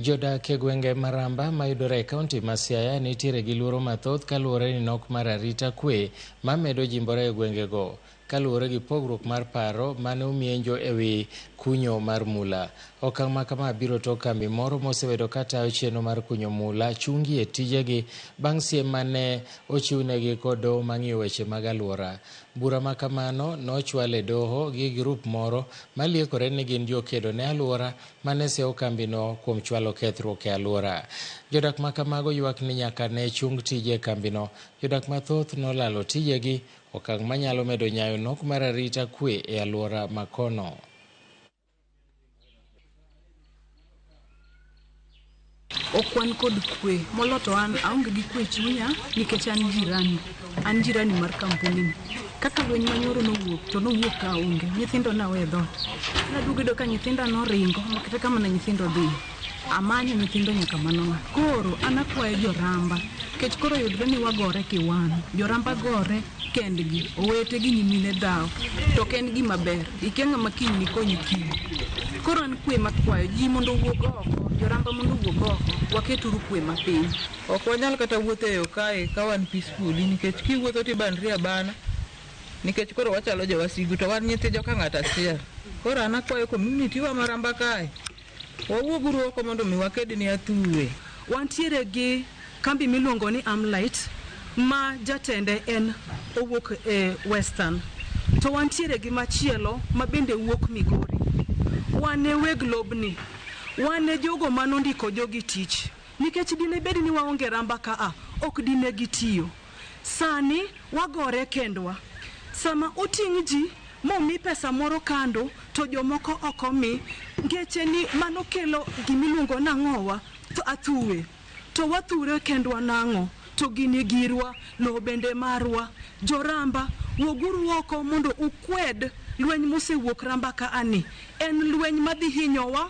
Jodak e gwenge Maramba mayudore e kaunti ma Siaya nitiere gi luoro mathoth kaluwore ni nok mar arita kwe mamedo jimbore e gwengego kaluwore gi pogruok mar paro mane omienjo e wi kunyo mar mula. Okang' ma kama biro tok kambi moro mosebedo ka tayo chenro mar kunyo mula chungi e tijegi bang' siem mane ochiwnegi kod doho mang'iyo weche mag alwora. Bura ma kamano nochwal e doho gi grup moro maliekore ni gin jokedo ne alwora mane sewo kambino kuom chwalo kethruok e alwora. Jodak ma kamago ywak ni nyaka ne chung tije e kambino, jodak mathoth nolalo tijegi, okang' manyalo medo nyayo nok mar arita kwe e alwora ma kono. Ok wan kod kwe molo to an aonge gi kwe e chunya nikech an jirani, an jirani mar kampuni ni. Kaka lweny manyoro nowuok to nowuok ka aonge, nyithindo nawe e dhoot. Naduogo yudo ka nyithinda noringo makata kama ne nyithindo odhiye. Amanyo nyithindo nyaka manong'a. Koro an akwayo joramba nikech koro yudre ni wagore kiwan. Joramba gore kendgi, owete gi nyimine dhawo to ok en gima ber. Ikia ng'ama kiny nikonyi kiny. Koro an kwe makwayo ji mondo owuog oko, joramba mondo owuog oko, waketuru kwe mapiny. Ok wanyal kata wuotho e yo kae ka wan peacefully nikech kiwuotho tibanri abana nikech koro wachalo jowasigu to wan nyithi joka ng'ato achiel. Koro an akwayo community wa maramba kae wawuoguru oko mondo mi waked ne athuwe. Wantiere gi kambi miluongo ni Amlight ma jatende en owuok e Western to wantiere gi machielo ma bende wuok Migori. Wan e weg lobni, wan e jogo manondiko jogi tich nikech dine bed ni waonge Ramba ka a, ok dine gitiyo. Sani wagore kendwa. Sama oting' ji momi pesa moro kando to jomoko ok omi, ngeche ni mano kelo gimiluongo nang'owa athuwe. To wathure kendwa nang'o? To gini girwa, lowo bende marwa. Joramba, wuoguru oko mondo ukwed lweny mosewuok Ramba ka a ni. En lweny madhi hinyowa.